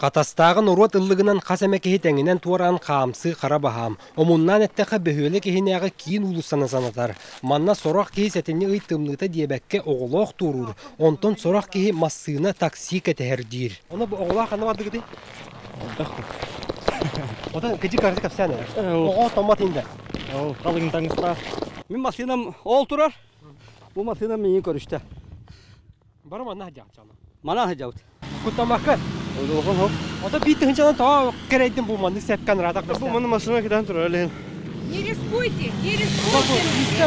Хатастааҕы норуот ыллыгынан хас эмэ киһи тэҥинэн туораан хаамсыы хара баһаам. Омуннаан эттэххэ, бөһүөлэк иһинээҕи киин уулуссаны санатар. Манна сорох киһи сэтинньи ый тымныыта диэбэккэ оҕолоох туоруур, онтон сорох киһи массыына, такси кэтэһэр диир. Ону бу оҕолоох ханна бардыгытый? Отон кыдьык карты кэпсээн эрэр. Оҕо томмот инде. Ол халыҥ таҥастаах. Мин массыынам ол турар. Бу массыынам миигин көрүстэ. Бары манна сылдьаҕын. Манан сылдьабыт. Куттамакка. Улахан хоп. Ото биир тыһыынчанан тоҕо кэрэйдим бу маннык сэпкэн ыраатах Бу маны машина кидан турар илин. Не рискуйте, не рискуйте.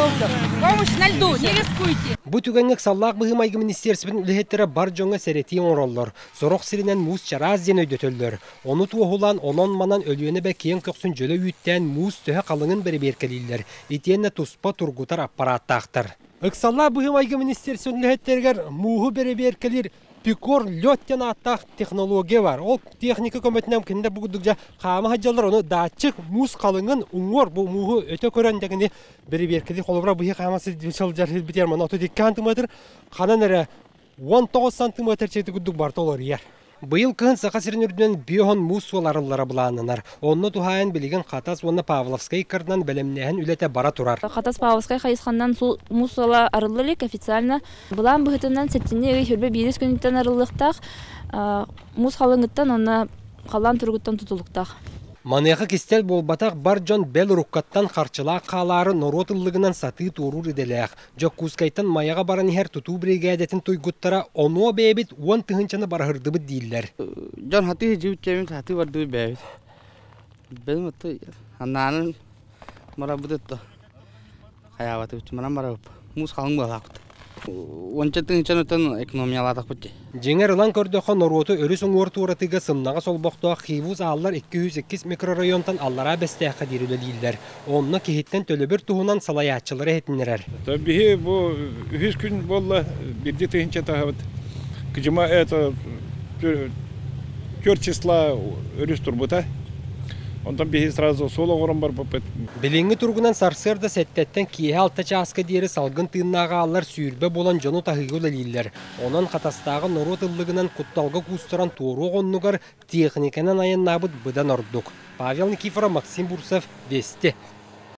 Помощь на льду, не рискуйте. Бу түгэҥҥэ ыксаллаах быһыы-майгы министиэрсибэтин үлэһиттэрэ бар дьоҥҥо сэрэтии оҥороллор. Сорох сиринэн муус чараас диэн өйдөтөллөр. Ону туоһулаан онон-манан Өлүөнэ эбэ киэҥ көхсүн дьөлө үүттээн муус төһө халыҥын бэрэбиэркэлииллэр, итиэннэ туспа тургутар аппарааттаахтар. Ыксаллаах быһыы-майгы министиэрсибэтин үлэһиттэригэр мууһу бэрэбиэркэлиир Пикор лед диэн ааттаах технология бар. Ол техника көмөтүнэн кинилэр бу курдук дьэ хаама сылдьаллар, ону датчик муус халыҥын уҥуор бу мууһу өтө көрөн дэгини бэрэбиэркэлиир. Холобура, быһыы хаама сылдьар сирбитигэр манна 32 сантиметр, ханан эрэ 19 сантиметр чэти курдук барыта уларыйар. Быйыл кыһын Саха сирин үрдүнэн биоһон муус суол арыллара былааннанар. Онно туһаайан билигин Хатас уонна Павловскай ыккардынан бэлэмнээһин үлэтэ бара турар. Хатас Павловскай хайысханнан муус суола арылла илик официально. Былаан быһыытынан сэтинньи ый сүүрбэ биирис күнүттэн арыллыахтаах. Муус халыҥыттан уонна халлаан туругуттан тутулуктаах. Маныаха кистэл буолбатах бар дьон бэл уруккаттан харчылаах хаалаары норуот ыллыгынан сатыы туоруур идэлээх. Дьокуускайтан Майаҕа баран иһэр тутуу биригээдэтин туйгуттара онуо бэйэбит 10 тыһыынчаны бараһырдыбыт дииллэр. Дьон хатыы дьибит чэбин хатыы бардыбыт бэйэбит. Бэйэм отто анаанын барабыт отто хайаабатыбыт манан барабыт муус халыҥ буолаахпыт. 10 тыһыынчаны оттон экономиялаатахпыт дии. Дьиҥэр ылан көрдөххө, норуоту өрүс уҥуор туоратыыга сымнаҕас олбохтоох Хивус ааллар 202 микрорайонтан Аллараа Бэстээххэ диэри үлэлииллэр. Онно киһиттэн төлөбүр туһунан салайааччылары иһитиннэрэр. Биһи бу үһүс күн буолла, бирди тыһыынча таһабыт. Кыдьыма это 4 числа өрүс турбута. Онтон биһи сразу суол оҥорон барбыппыт. Билиҥҥи туругунан сарсыарда 7-ттэн киэһэ 6 чааска диэри салгын тыыннаах ааллар 20 буолан дьону таһыыга үлэлииллэр. Онон Хатастааҕы норуот ыллыгынан кутталга куустаран туоруох оннугар техниканан айаннаабыт быдан ордук. Павел Никифоров, Максим Бурцев, Вести.